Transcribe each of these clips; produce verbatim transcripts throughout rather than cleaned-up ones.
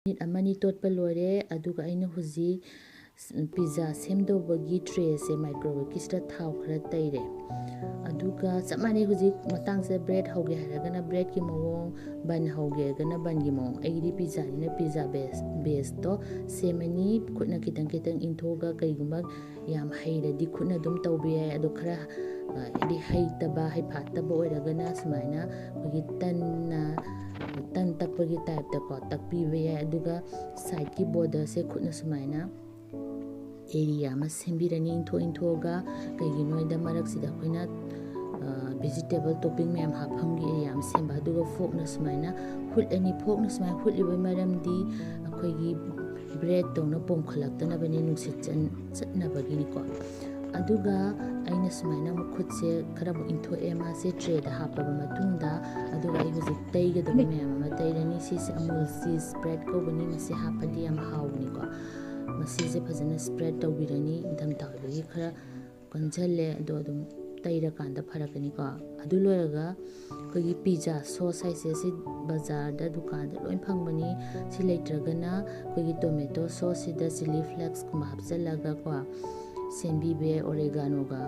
Minute ꯑꯃꯅꯤ ꯇꯣꯠꯄ ꯂꯣꯏꯔꯦ꯫ ꯑꯗꯨꯒ ꯑꯩꯅ ꯍꯧꯖꯤꯛ ꯄꯤꯖꯥ ꯁꯦꯝꯗꯧꯕꯒꯤ ꯇ꯭ꯔꯦꯁꯦ ꯃꯥꯏꯀ꯭ꯔꯣꯋꯦꯕꯀꯤꯁꯤꯗ ꯊꯥꯎ ꯈꯔ ꯇꯩꯔꯦ꯫ ꯑꯗꯨꯒ ꯆꯞ ꯃꯥꯟꯅꯩ, ꯍꯧꯖꯤꯛ ꯃꯇꯥꯡꯁꯤꯗ ꯕ꯭ꯔꯦꯗ ꯍꯧꯒꯦ ꯍꯥꯏꯔꯒꯅ ꯕ꯭ꯔꯦꯗꯀꯤ ꯃꯑꯣꯡ, ꯕꯟ ꯍꯧꯒꯦ ꯍꯥꯏꯔꯒꯅ ꯕꯟꯒꯤ ꯃꯑꯣꯡ꯫ ꯑꯩꯒꯤꯗꯤ ꯄꯤꯖꯥꯅꯤꯅ ꯄꯤꯖꯥ ꯕꯦꯁ, ꯕꯦꯁꯇꯣ ꯁꯦꯝꯃꯅꯤ꯫ ꯈꯨꯠꯅ ꯈꯤꯇꯪ ꯈꯤꯇꯪ ꯏꯟꯊꯣꯛꯑꯒ, ꯀꯩꯒꯨꯝꯕ ꯌꯥꯝ ꯍꯩꯔꯗꯤ ꯈꯨꯠꯅ ꯑꯗꯨꯝ ꯇꯧꯕ ꯌꯥꯏ꯫ ꯑꯗꯣ ꯈꯔ, ꯑ, ꯍꯥꯏꯗꯤ ꯍꯩꯇꯕ, ꯍꯩꯐꯥꯠꯇꯕ ꯑꯣꯏꯔꯒꯅ ꯁꯨꯃꯥꯏꯅ ꯑꯩꯈꯣꯏꯒꯤ ꯇꯟꯅ, ꯇꯟ ꯇꯛꯄꯒꯤ ꯇꯥꯏꯞꯇꯀꯣ ꯇꯛꯄꯤꯕ ꯌꯥꯏ꯫ ꯑꯗꯨꯒ ꯁꯥꯏꯠꯀꯤ ꯕꯣꯔꯗꯔꯁꯦ ꯈꯨꯠꯅ ꯁꯨꯃꯥꯏꯅ ꯑꯦꯔꯤꯌꯥ ꯑꯃ ꯁꯦꯝꯕꯤꯔꯅꯤ, ꯏꯟꯊꯣꯛ ꯏꯟꯊꯣꯛꯑꯒ꯫ ꯀꯩꯒꯤꯅꯣ ꯍꯥꯏꯗ ꯃꯔꯛꯁꯤꯗ ꯑꯩꯈꯣꯏꯅ, ꯑ, ꯚꯤꯖꯤꯇꯦꯕꯜ ꯇꯣꯄꯤꯡ ꯃꯌꯥꯝ ꯍꯥꯞꯐꯝꯒꯤ ꯑꯦꯔꯤꯌꯥ ꯑꯃ ꯁꯦꯝꯕ꯫ ꯑꯗꯨꯒ ꯐꯣꯔꯛꯅ ꯁꯨꯃꯥꯏꯅ ꯍꯨꯠꯂꯅꯤ꯫ ꯐꯣꯔꯛꯅ ꯁꯨꯃꯥꯏꯅ ꯍꯨꯠꯂꯤꯕꯒꯤ ꯃꯔꯝꯗꯤ ꯑꯩꯈꯣꯏꯒꯤ ꯕ꯭ꯔꯦꯗ ꯇꯧꯅ ꯄꯣꯝꯈꯠꯂꯛꯇꯅꯕꯅꯦ, ꯅꯨꯡꯁꯤꯠ ꯆꯪ-, ꯆꯠꯅꯕꯒꯤꯅꯤꯀꯣ꯫ ꯑꯗꯨꯒ ꯑꯩꯅ ꯁꯨꯃꯥꯏꯅ ꯑꯃꯨꯛ ꯈꯨꯠꯁꯦ ꯈꯔ ꯑꯃꯨꯛ ꯏꯟꯊꯣꯛꯑꯦ, ꯃꯥꯁꯦ ꯇ꯭ꯔꯦꯗ ꯍꯥꯞꯄꯕ ꯃꯇꯨꯡꯗ꯫ ꯑꯗꯨꯒ ꯑꯩ ꯍꯧꯖꯤꯛ ꯇꯩꯒꯗꯕ ꯃꯌꯥꯝ ꯑꯃ ꯇꯩꯔꯅꯤ꯫ ꯁꯤꯁꯦ ꯑꯃꯨꯜ ꯆꯤꯁ ꯁ꯭ꯄ꯭ꯔꯦꯗ ꯀꯧꯕꯅꯤ, ꯃꯁꯤ ꯍꯥꯞꯄꯗꯤ ꯌꯥꯝ ꯍꯥꯎꯕꯅꯤꯀꯣ꯫ ꯃꯁꯤꯁꯦ ꯐꯖꯅ ꯁ꯭ꯄ꯭ꯔꯦꯗ ꯇꯧꯕꯤꯔꯅꯤ, ꯏꯪꯊꯝꯊꯥ ꯑꯣꯏꯕꯒꯤ ꯈꯔ ꯀꯟꯁꯤꯜꯂꯦ, ꯑꯗꯣ ꯑꯗꯨꯝ ꯇꯩꯔꯀꯥꯟꯗ ꯐꯔꯛꯀꯅꯤꯀꯣ꯫ ꯑꯗꯨ ꯂꯣꯏꯔꯒ ꯑꯩꯈꯣꯏꯒꯤ ꯄꯤꯖꯥ ꯁꯣꯁ ꯍꯥꯏꯁꯦ, ꯁꯤ ꯕꯖꯥꯔꯗ, ꯗꯨꯀꯥꯟꯗ ꯂꯣꯏ ꯐꯪꯕꯅꯤ꯫ ꯁꯤ ꯂꯩꯇ꯭ꯔꯒꯅ ꯑꯩꯈꯣꯏꯒꯤ ꯇꯣꯃꯦꯇꯣ ꯁꯣꯁꯁꯤꯗ ꯆꯤꯂꯤ ꯐ꯭ꯂꯦꯛꯁꯀꯨꯝꯕ ꯍꯥꯞꯆꯤꯜꯂꯒꯀꯣ ꯁꯦꯝꯕꯤꯕ ꯌꯥꯏ, ꯑꯣꯔꯦꯒꯥꯅꯣꯒ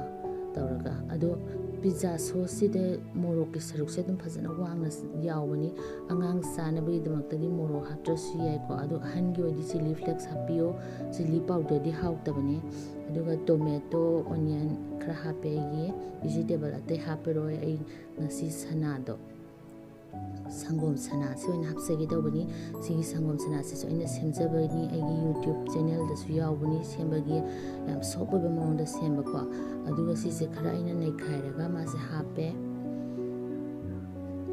ꯇꯧꯔꯒ꯫ ꯑꯗꯣ ꯄꯤꯖꯥ ꯁꯣꯁꯁꯤꯗ ꯃꯣꯔꯣꯛꯀꯤ ꯁꯔꯨꯛꯁꯦ ꯑꯗꯨꯝ ꯐꯖꯅ ꯋꯥꯡꯅ ꯌꯥꯎꯕꯅꯤ꯫ ꯑꯉꯥꯡ ꯆꯥꯅꯕꯒꯤꯗꯃꯛꯇꯗꯤ ꯃꯣꯔꯣꯛ ꯍꯥꯞꯇ꯭ꯔꯁꯨ ꯌꯥꯏꯀꯣ꯫ ꯑꯗꯣ ꯑꯍꯟꯒꯤ ꯑꯣꯏꯗꯤ ꯆꯤꯂꯤ ꯐ꯭ꯂꯦꯛꯁ ꯍꯥꯞꯄꯤꯌꯣ, ꯆꯤꯂꯤ ꯄꯥꯎꯗꯔꯗꯤ ꯍꯥꯎꯇꯕꯅꯦ꯫ ꯑꯗꯨꯒ ꯇꯣꯃꯦꯇꯣ, ꯑꯣꯅꯤꯌꯟ ꯈꯔ ꯍꯥꯞꯄꯦ꯫ ꯑꯩꯒꯤ ꯚꯤꯖꯤꯇꯦꯕꯜ ꯑꯇꯩ ꯍꯥꯞꯄꯔꯣꯏ꯫ ꯑꯩ ꯉꯁꯤ ꯁꯅꯥꯗꯣ, ꯁꯪꯒꯣꯝ ꯁꯅꯥꯁꯤ ꯑꯣꯏꯅ ꯍꯥꯞꯆꯒꯦ ꯇꯧꯕꯅꯤ꯫ ꯁꯤꯒꯤ ꯁꯪꯒꯣꯝ ꯁꯅꯥꯁꯤꯁꯨ ꯑꯩꯅ ꯁꯦꯝꯖꯕꯅꯤ, ꯑꯩꯒꯤ ꯌꯨꯇ꯭ꯌꯨꯕ ꯆꯦꯅꯦꯜꯗꯁꯨ ꯌꯥꯎꯕꯅꯤ ꯁꯦꯝꯕꯒꯤ꯫ ꯌꯥꯝ ꯁꯣꯐ ꯑꯣꯏꯕ ꯃꯑꯣꯡꯗ ꯁꯦꯝꯕꯀꯣ꯫ ꯑꯗꯨꯒ ꯁꯤꯁꯦ ꯈꯔ ꯑꯩꯅ ꯅꯩꯈꯥꯏꯔꯒ ꯃꯥꯁꯦ ꯍꯥꯞꯄꯦ꯫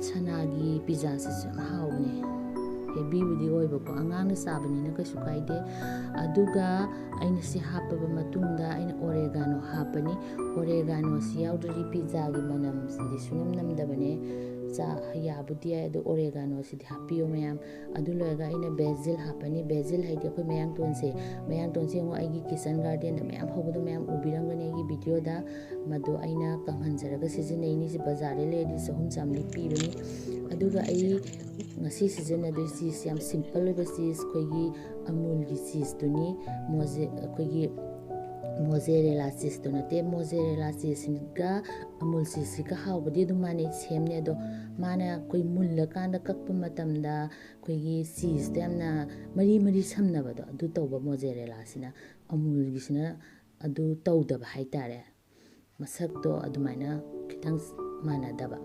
ꯁꯅꯥꯒꯤ ꯄꯤꯖꯥꯁꯤꯁꯨ ꯌꯥꯝ ꯍꯥꯎꯕꯅꯦ, ꯍꯦꯚꯤꯕꯨꯗꯤ ꯑꯣꯏꯕꯀꯣ, ꯑꯉꯥꯡꯅ ꯆꯥꯕꯅꯤꯅ ꯀꯩꯁꯨ ꯀꯥꯏꯗꯦ꯫ ꯑꯗꯨꯒ ꯑꯩꯅ ꯁꯤ ꯍꯥꯞꯄꯕ ꯃꯇꯨꯡꯗ ꯑꯩꯅ ꯑꯣꯔꯦꯒꯥꯅꯣ ꯍꯥꯞꯄꯅꯤ꯫ ꯑꯣꯔꯦꯒꯥꯅꯣꯁꯤ ꯌꯥꯎꯗ꯭ꯔꯗꯤ ꯄꯤꯖꯥꯒꯤ ꯃꯅꯝꯁꯤꯗꯤ ꯁꯨꯡꯅꯝ ꯅꯝꯗꯕꯅꯦ꯫ ꯆꯥ ꯌꯥꯕꯨꯗꯤ ꯌꯥꯏ, ꯑꯗꯣ oregano ꯁꯤꯗꯤ ꯍꯥꯞꯄꯤꯌꯣ ꯃꯌꯥꯝ꯫ ꯑꯗꯨ ꯂꯣꯏꯔꯒ ꯑꯩꯅ basil ꯍꯥꯞꯄꯅꯤ꯫ Basil ꯍꯥꯏꯗꯤ ꯑꯩꯈꯣꯏ ꯃꯌꯥꯡꯇꯣꯟꯁꯦ, ꯃꯌꯥꯡꯇꯣꯟꯁꯦ ꯌꯦꯡꯉꯣ, ꯑꯩꯒꯤ kitchen garden ꯗ ꯃꯌꯥꯝ ꯍꯧꯕꯗꯣ ꯃꯌꯥꯝ ꯎꯕꯤꯔꯝꯒꯅꯤ ꯑꯩꯒꯤ video ꯗ꯫ ꯃꯗꯣ ꯑꯩꯅ ꯀꯪꯍꯟꯖꯔꯒ ꯁꯤꯖꯤꯟꯅꯩꯅꯤ꯫ ꯁꯤ ꯕꯖꯥꯔꯗ ꯂꯩꯔꯗꯤ ꯆꯍꯨꯝ ꯆꯥꯝꯃꯔꯤ ꯄꯤꯕꯅꯤ꯫ ꯑꯗꯨꯒ ꯑꯩ ꯉꯁꯤ ꯁꯤꯖꯤꯟꯅꯗꯣꯏ cheese ꯌꯥꯝ simple ꯑꯣꯏꯕ cheese, ꯑꯩꯈꯣꯏꯒꯤ Amul ꯒꯤ cheese ꯇꯨꯅꯤ꯫ ꯃꯣꯖꯦ-, ꯑꯩꯈꯣꯏꯒꯤ mozzarella cheese ꯇꯨ ꯅꯠꯇꯦ꯫ Mozzarella cheese ꯁꯤꯒ Amul cheese ꯁꯤꯒ ꯍꯥꯎꯕꯗꯤ ꯑꯗꯨꯝ ꯃꯥꯟꯅꯩ, same ꯅꯦ꯫ ꯑꯗꯣ ꯃꯥꯅ ꯑꯩꯈꯣꯏ ꯃꯨꯜꯂꯀꯥꯟꯗ ꯀꯛꯄ ꯃꯇꯝꯗ ꯑꯩꯈꯣꯏꯒꯤ cheese ꯇꯣ ꯌꯥꯝꯅ ꯃꯔꯤ ꯃꯔꯤ ꯁꯝꯅꯕꯗꯣ ꯑꯗꯨ ꯇꯧꯕ mozzarella ꯁꯤꯅ꯫ Amul ꯒꯤꯁꯤꯅ ꯑꯗꯨ ꯇꯧꯗꯕ ꯍꯥꯏꯇꯥꯔꯦ꯫ ꯃꯁꯛꯇꯣ ꯑꯗꯨꯃꯥꯏꯅ ꯈꯤꯇꯪ ꯃꯥꯟꯅꯗꯕ꯫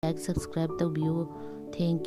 like, subscribe ꯇꯧꯕꯤꯌꯨ꯫ Thank you꯫